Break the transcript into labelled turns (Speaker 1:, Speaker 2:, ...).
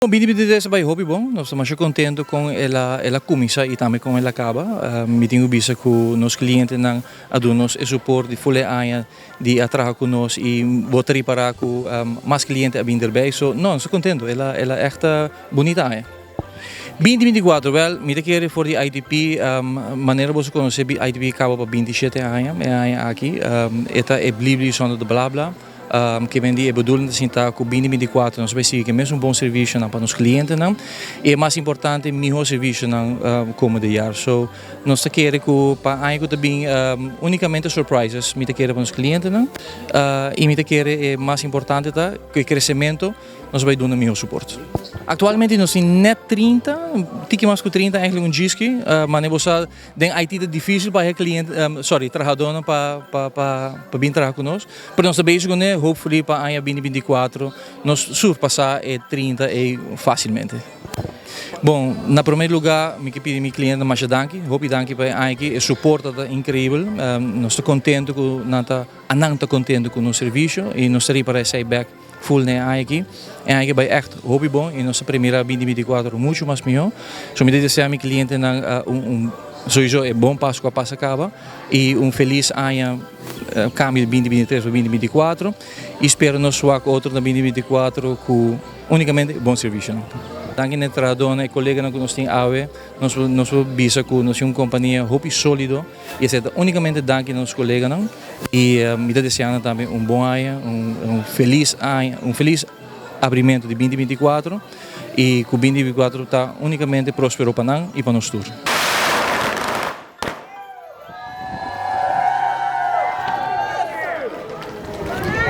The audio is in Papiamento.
Speaker 1: 2023 a bai hopi bon, nos ta masha contento con el a el a cuminsa y tambe con el a caba. Mi tin cu bisa cu nos clientenan a duna nos e support di ful e aña di a traha cu nos y bo ta ripara cu mas cliente a bin derbij. So no, nos ta contento, el a el a echt bunita aña. 2024, wel mi ta kere for di ITP, manera boso conoce ITP caba pa 27 aña e aña aki, e ta e blibli zonder de blabla. Ke men di e bedoeling ta sinta ku 2024 nos bai sigui ke mesun bon servisionan pa nos klientenan i e mas importante mihó servisionan komo de jaar. So nos ta kere ku pa aña ku ta bin unikamente surprises mi ta kere pa nos klientenan i mi ta kere e mas importante ta ku e kresementu nos bai duna mihó suport. Aktualmente nos tin nèt 30, tiki mas ku 30 eigentlik un djiski, mane bo sa Den IT ta dificil pa e cliente, sorry, trahadornan pa pa pa pa bin traha cu nos, pero nos ta bezig cune, hopefully pa aña 2024 nos surpasa e 30 ey facilmente. Bon, na primer lugar mi ke pidi mi clientenan masha danki, hopi danki pa e aña aki, e support ta increibel, nos ta contento cu nan ta, anan ta contento cu nos servicio y nos ta ripara esey bek Full na e aña aki. E aña aki bai ègt hopi bon i nos ta premira 2024 muchu mas mihó. So mi ta desea mi klientenan un un sowiso e bon Pasku a pasa kaba i un felis aña kambio di 2023 pa 2024 i spera nos wak otro na 2024 ku unikamente bon servisionan. Danki na e trahadónan e koleganan ku nos tin awe. Nos nos por bisa ku nos tin un kompania hopi sólido. I esei ta únikamente danki na nos koleganan i mi ta desea nan tambe un bon aña, un felis aña, un felis abrimentu di 2024 i ku 2024 ta únikamente próspero pa nan i pa nos tur.